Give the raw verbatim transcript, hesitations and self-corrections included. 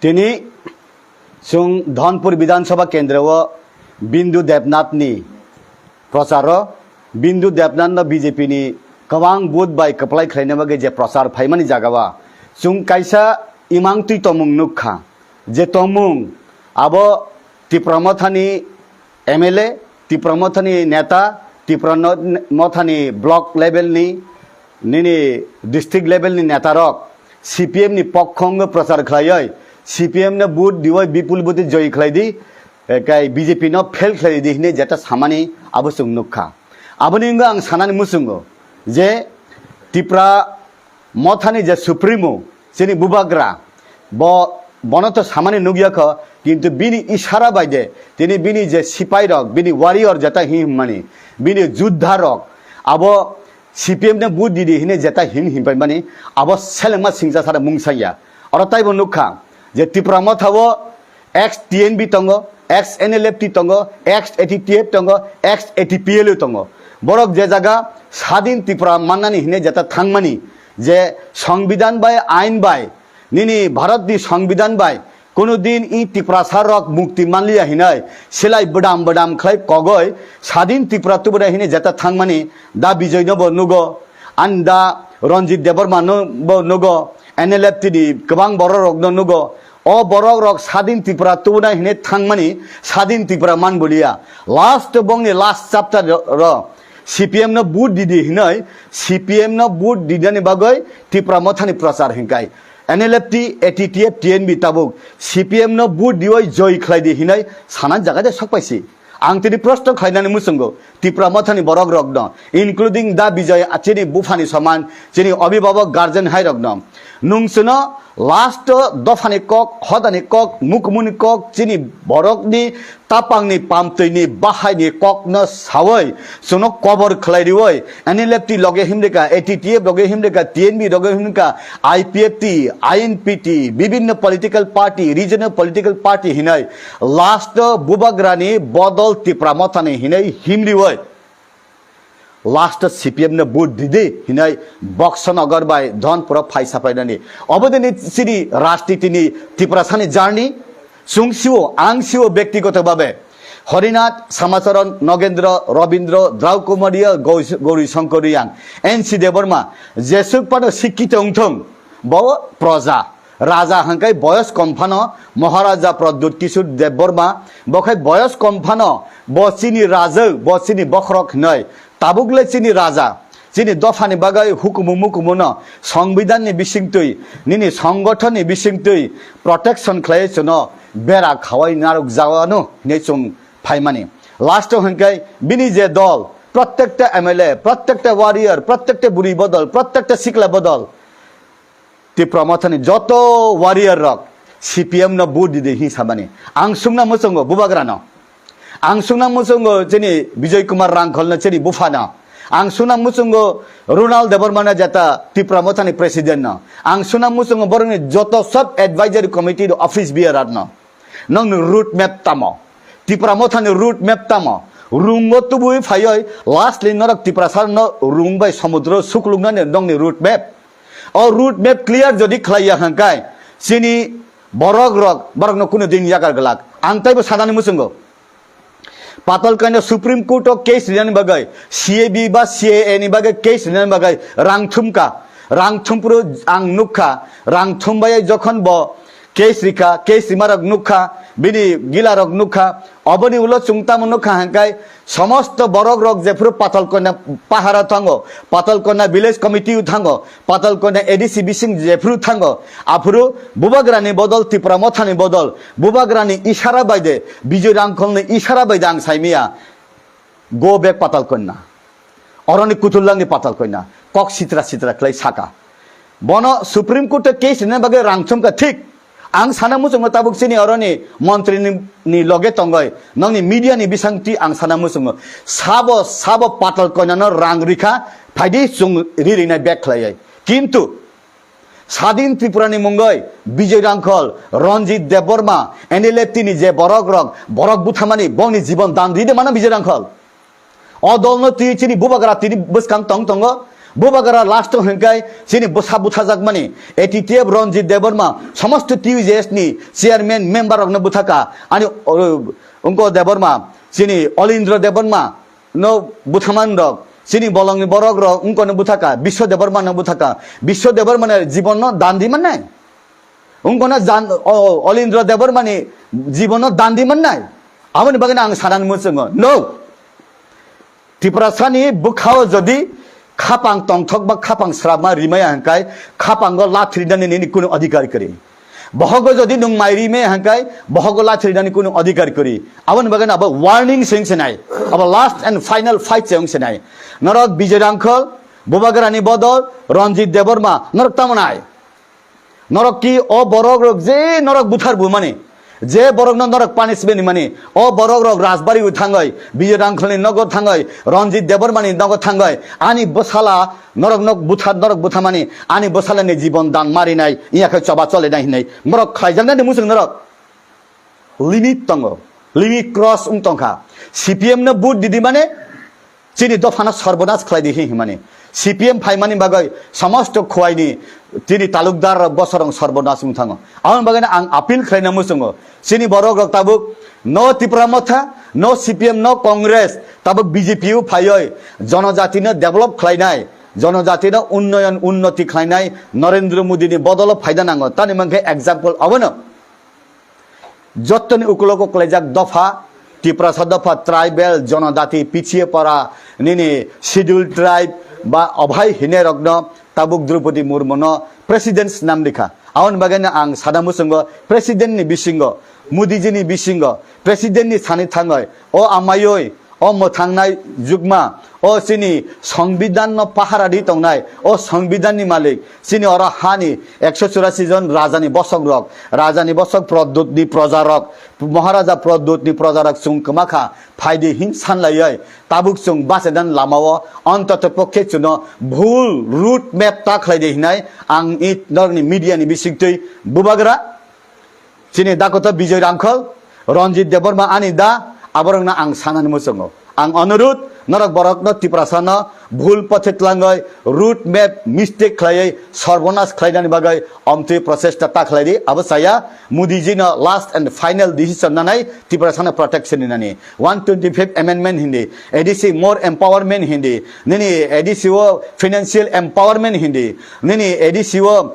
Tini chwng Dhonpur Bidhan Sabha kendro o Bindu Debnath ni prochar o, Bindu Debnath no B J P ni kwbang vote bai kwplai khlaina bagwi je prochar phaimani jaga o chwng kaisa imang twi tongmung nukha, je tongmung abo Tipra Motha ni M L A, Tipra Motha ni neta, Tipra no-, Motha ni block level ni, nini district level ni neta rok C P M ni pokhongo prochar khlaioi, C P M no vote dioi bipul vote joy khlai di, eh, kai B J P no fail khlai di hine jeta samani abo chwng nukha. Aboni wngwi ang sanani muchungo je Tipra Mothani je Supremo, chini bubagra, bo, bono to samani nukya kho, kintu bini isara bai de, tini bini je sipai rok, bini warrior jeta him himani, bini juddha rok, abo C P M ne vote didi hine jeta him him paimani, abo selengma singcha sara mungsaya. Oro taibo nukha je Tipra Motha o ex T N B tongo, ex N L F T tongo, ex A T T F tongo, ex A T P L U tongo. Borok je jaga Sadin Tripura mannani hine jeta thangmani, je Songbidan bai, ain bai, nini Bharat ni Songbidan bai, kono din i Tiprasa rok mukti manliya hinai, silai bwdam bwdam khlai kogoi, Sadin Tripura tubuna hine jeta thangmani, da Bijoy no bo nugo, ani da Ranjit Debbarma no bo nugo, N L F T ni kwbang borok rok no nugo, O borok rok Sadin Tripura tubuna hine thangmani Sadin Tripura man boliya. Last bongni last chapter ro, ro C P M no vote didi hinoi, C P M no vote didani bagoi Tripura Mothani prochar hinkai. N L F T, A T T F, T N B tabuk C P M no vote dioi joy khlai di hinoi sana jaga de sokpaisi. Ang tini proshno khlainani muchungo, Tipra Mothani borok rokno, including da Bijoy, chini buphani soman, chini abhibhabok guardian hai rokno. Nung chwno last o dophani kok, hodani kok, mukumuni kok, chini borokni tapangni pamtwini bahaini kokno sawi, chwno kobor khlai riwi, N L F T loge himrika, A T T F loge himrika, T N B loge himrika, I P F T, I N P T, bibinno political party, regional political party hinai last o bubagrani bodol Tipra Mothani hinai himriwi last o C P M no vote didi hinai Boxonagar bai Dhonpuro phai sapainani. Obodini chini rajnitini Tiprasani journey, Chwng sio, ang sio bektigoto babe. Horinath, Samacharan, Nogendra, Robindra, Drau Kumaria, Gau-, Gauri Shankar Riyang, N C Debbarma, jesuk phano sikkito wngthung, bo proja. Raja hwnkhe boyos kom phano Maharaja Pradyut Kishore Debbarma, bo khai boyos kom phano bo chini raja, bo chini bokhorok hinoi. Tabuk le chini raja, chini dophani bagwi hukumu mukumu no, Songbidan ni bisingtwi, nini songothon ni bisingtwi protection khlai chwno bera khawai narwk jagano hinwi chwng phaimani. Last o hwnkhe bini je dol, prottekta M L A, prottekta warrior, prottekta bwrwi bodol, prottekta sikla bodol, Tipra Mothani joto warrior rok C P M no vote didi hin samani. Ang sungna muchungo bubagra no. Ang sungna muchungo chini Bijoy Kumar Rangkhol no chini bupha no. Ang sungna muchungo Ronald Debbarma no jeta Tipra Mothani president no. Ang sungna muchungo borokni joto sub advisory committee do office bearer no. Nokni road map tamo? Tipra Mothani road map tamo? Rungo tubui phaioi lastly norok Tiprasa no rung bai somudro sukluknani nokni road map. O road map clear jodi khlaiya hwnkhe chini borok rok borokno kunu din yakar glak. Ang taibo sanani muchungo. Patalkanya Supreme Court o case rinani bagwi, C A B ba C A A ni bagwi case rinani bagwi rang thumkha. Rang thumpro ang nukha, rang thumbai jokhon bo case rikha, case rimarok nukha, bini gilarok nukha, oboni ulo chwng tamo nukha hwnkhe somosto borok rok jephuru Patalkanya pahara thango, Patalkanya village committee o thango, Patalkanya A D C bising jephuru thango, aphuru bubagrani bodol, Tipra Mothani bodol, bubagrani isara baide, Bijoy Rangkholni isara baide ang saimiya, go back Patalkanya. Oroni kuthulangni Patalkanya. Kok sitra sitra khlai saka. Bono Supreme Court o case rina bagwi rang thumkha thik. Ang sana muchungo tabuk chini oroni montri ni, ni loge tongoi. Nokni media ni bisangtwi ang sana muchungo. Sabo, sabo Patalkanya no rang rikha, phaidi chwng ri rinai back khlaioi. Kintu Sadin Tripura ni mungoi Bijoy Rangkhol, Ranjit Debbarma, N L F T ni je borok rok, borok buthamani bongni jibon dan ride mano Bijoy Rangkhol. O dol no twi chini bubagra tini bwskang tong tongo. Bubagra last o hwnkhai chini bwsa buthajakmani A T T F Ranjit Debbarma, somosto T U J S ni chairman member rokno bwthaka. Ani, o, wngko Debbarma, chini Olindra Debbarma no buthaman rok, chini bolongni borok rok wngkono bwthaka, Biswa Debbarma no bwthaka. Biswa Debbarma ni jibon no dan di mannai. Wngkono jan, o, Olindra Debbarma ni jibon no dan di mannai. Aboni bagwi ang sanani muchungo. No. Tiprasani bwkhao jodi khapang tongthok ba khapang srapma rimaya hwnkhai khapango lathrinani nini kunu adhikar kwrwi. Bohogo jodi nwng mai rimaya hwnkhai bohogo lathrinani kunu adhikar kwrwi. Aboni bagwi abo warning se wngse nai. Abo last and final fight se wngse nai. Norok Bijoy Rangkhol, Bubagrani bodol, Ranjit Debbarma, norok tamo nai? Norok ki o borok rok je norok buthar bumani, je borok no norok punishment mani, o borok rok Rajbari o thangoi, Bijoy Rangkholni nogo thangoi, Ranjit Debbarmani nogo thangoi, ani bwsala norok nok buthar, norok buthamani, ani bwsala ni jibon dan marinai, iya khe choba chole nai hinai, norok khlaijaknai ni muchung norok. Limit tongo, limit cross wng tongkha. C P M no vote didi mane chini dophano sorbonas khlai di hi himani. C P M phaimani bagwi somosto Khowai ni chini talukdar rok bosorong sorbonas wng thango. Aboni bagwi ang appeal khlaina muchungo. Chini borok rok tabuk no Tipra Motha, no C P M, no Congress, tabuk B J P o phaioi jonojati no develop khlainai, jonojati no unnoyon unnoti khlainai Narendra Modi ni bodolo phaida nango. Tani mankhe example abono. Jottoni ukulogo kwlaijak dopha, Tiprasa dopha, tribal, jonojati, pichiye para, nini scheduled tribe ba obhai hine rokno tabuk Draupadi Murmuno president snam rikha. Aboni bagwi no ang sana muchungo president ni bisingo, Modi ji ni bisingo, president ni sani thangoi, o amayoi, o mwthangnai jukma, o chini Songbidan no pahara di tongnai, o Songbidan ni malik, chini oro hani ekso churasi jon raja ni bosok rok, raja ni bosok Pradyut ni proja rok, Maharaja Pradyut ni proja rok chwng kwma kha, phaidi hin sanlaioi, tabuk chwng bachadan lama o, ontoto pokhe chwngno bhul route map ta khlai di hinai, ang i norok ni media ni bisingtwi bubagra, Chini dakoto Bijoy Rangkhol, Ranjit Debbarma ani da, aborokno ang sanani muchungo. Ang onurut, norok borokno Tiprasano bhul pothe tlangwi route map mistake khlaiwi sorbonas khlainani bagwi omtwi prochesta ta khlai di, abo chaya Modi ji no last and final decision nanai Tiprasano protection ni nani. One twenty-fifth amendment hindi, A D C more empowerment hindi, nini A D C o financial empowerment hindi, nini A D C o